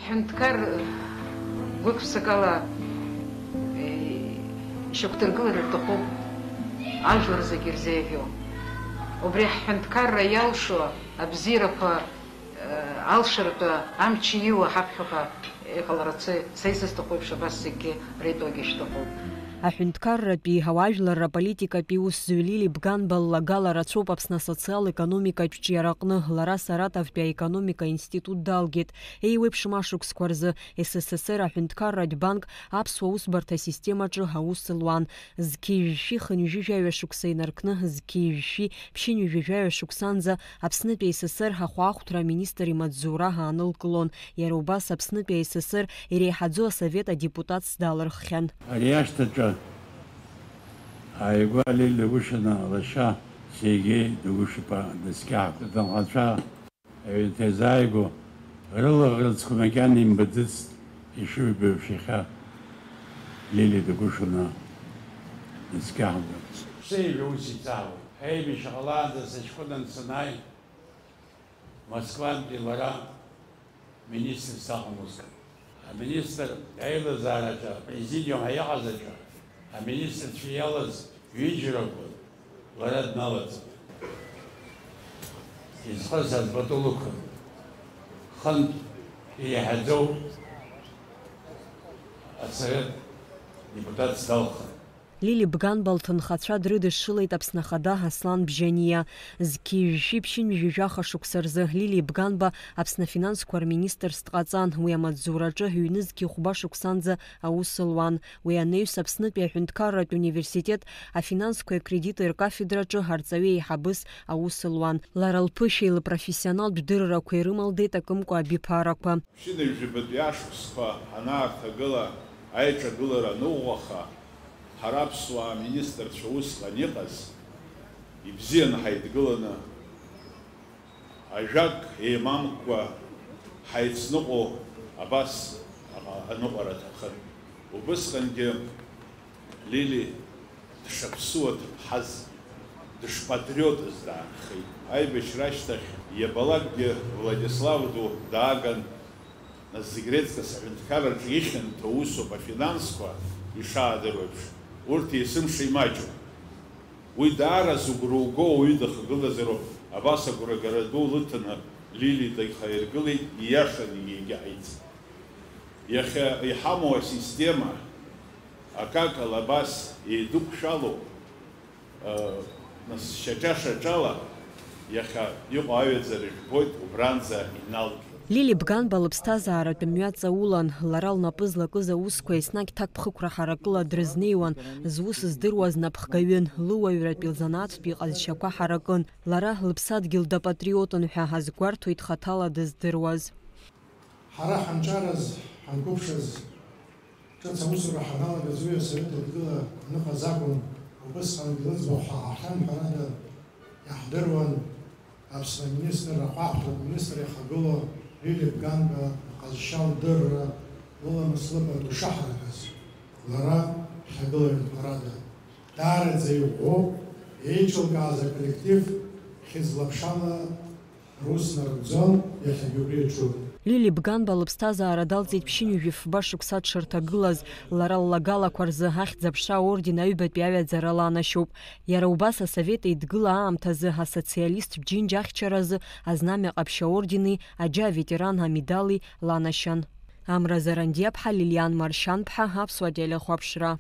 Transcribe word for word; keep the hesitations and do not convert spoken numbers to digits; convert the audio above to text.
Ҳҳәынҭқар гәык-ԥсыкала, э, ишьақәдыргылар рҭахуп ажәлар зегьы ирзеиӷьу. Убри ҳҳәынҭқарра иалшо абзиарақәа, э, алшаратәы амч ииуа ҳаԥхьаҟа иҟаларацы са исызҭаху еиԥш абас зегьгьы реитәоугьы шәҭахуп. Аҳәынҭқарратәи, ауаажәларра политикатәи усзуҩ Лили Бганба ллагала рацәоуп Аԥсны асоциал-економикатә ҿиараҟны. Лара Саратовтәи аекономика институт далгеит. Еиуеиԥшым ашықәсқәа рзы С С С Р аҳәынҭқарратә банк аԥсуа усбарҭа асистемаҿы аус луан. Зқьи жәшәи хынҩажәи жәаҩа шықәса инаркны, зқьи жәшәи ԥшьынҩажәи жәаҩа шықәсанӡа Аԥснытәи А С С Р ахәаахәҭра аминистр имаҵзура аанылкылон. Иара убас Аԥснытәи А С С Р иреиҳаӡоу асовет адепутатс далырххьан. Ари ашьҭаҿы ааигәа Лили Дагәышьана лашьа Сергеи Дагәышьапа днаскьаҳап. Дынхацәа аҩнаҭа иазааигәо рылаӷырӡқәа макьана имбаӡацт, ишыжәбо еиԥш, иахьа Лили Дагәышьана днаскьаҳап. Сеиҳәа ус иҵаауеит. Аибашьра ҟалаанӡа сыҷкәынан санааи, Москвантәи лара министрс акәын усҟан. Аминистр аилазаараҿы, апрезидиум ҳәа иҟаз аҿы, аминистрцәа иалаз ҩыџьа ракәын, лара дналаҵаны. Изхысыз пату лықәын. Хынтә иреиҳаӡоу асовет депутатс далхын. Лили Бганба лҭынхацәа дрыдышшылеит Аԥсны Ахада Аслан Бжьаниа. Зқьи жәшәи ԥшьынҩажәи жәаха шықәса рзы Лили Бганба Аԥсны афинансқәа рминистрс дҟаҵан. Уи амаҵзураҿы ҩнызқьи хәба шықәсанӡа аус луан. Уи анаҩс Аԥснытәи аҳәынҭқарратә университет афинансқәеи акредити ркафедраҿы арҵаҩы еиҳабыс аус луан. Лара лԥышәеи лпрофессионалтә дыррақәеи рымалдеит акымкәа абиԥарақәа. Ԥшьынҩажәи жәабатәи ашықәсқәа анаарҭагыла, аиҿагылара аныӷәӷәаха, ҳара аԥсуаа аминистрцәа усҟан иҟаз, ибзианы ҳаидгыланы, ажәак еимамкәа ҳаицныҟәо абас аҟа-, аныҟәара аҭахын. Убысҟангьы Лили дшаԥсуа ҭыԥҳаз, дышпатриотыз даанхеит. Аибашьра ашьҭахь иабалакгьы Владислав ду дааган, нас зегь реиҵкыс аҳәынҭқарраҿы ихьанҭоу усуп афинансқәа, ишаадыруа еиԥш, урҭ есымша имаҷуп. Уи даара зыгәра уго ауаҩы дахагылазароуп, абас агәрагара ду лыҭаны Лили дагьхаиргылеит, ииашаны егьаҳаиҵеит. Иахьа иҳамоу асистема акакала абас еидықәшәалоуп, э, нас шьаҿа-шьаҿала иахьа иҟоу аҩаӡара жәбоит, убранӡа иналгеит. Лили Бганба лыԥсҭазааратә мҩа ҵаулан, лара лнапы злакыз аусқәа еснагь ҭакԥхықәра ҳаракыла дрызнеиуан, зус здыруаз напхгаҩын, лыуаҩратәи лзанааҭтәи иҟазшьақәа ҳаракын, лара лыԥсадгьыл дапатриотын ҳәа азгәарҭоит хаҭала дыздыруаз. Ҳара ҳанҿарыз, ҳанқәыԥшыз, ҿыц аусура ҳаналагаз уи асовет Еидгыла аныҟаз акәын, убысҟангьы лыӡбахә ҳаҳахьан, ҳәарада, иаҳдыруан Аԥсны аминистрра ахәаахәҭратә министр иахагылоу Лили Бганба лҟазшьа лдырра, лыламыс лыпату шаҳаракыз, лара ҳҭагылаҩын, ҳәарада, даараӡа иӷәӷәоуп, еиҿылкааз аколлектив хьыӡла-ԥшала рус нарыгӡон, иахьагьы убри аҿуп. Лили Бганба лыԥсҭазаара далҵит ԥшьынҩажәи фба шықәса дшырҭагылаз, лара ллагалақәа рзы Ахьӡ-аԥша аорден аҩбатәи аҩаӡара ланашьоуп. Иара убас асовет Еидгыла аамҭазы асоциалисттә Џьынџь ахьчаразы Азнамҩа Ҟаԥшь аордени Аџьа аветеран амедали ланашьан. Амра Зарандиаԥҳа, Лилиан Маршьанԥҳа, Аԥсуа телехәаԥшра.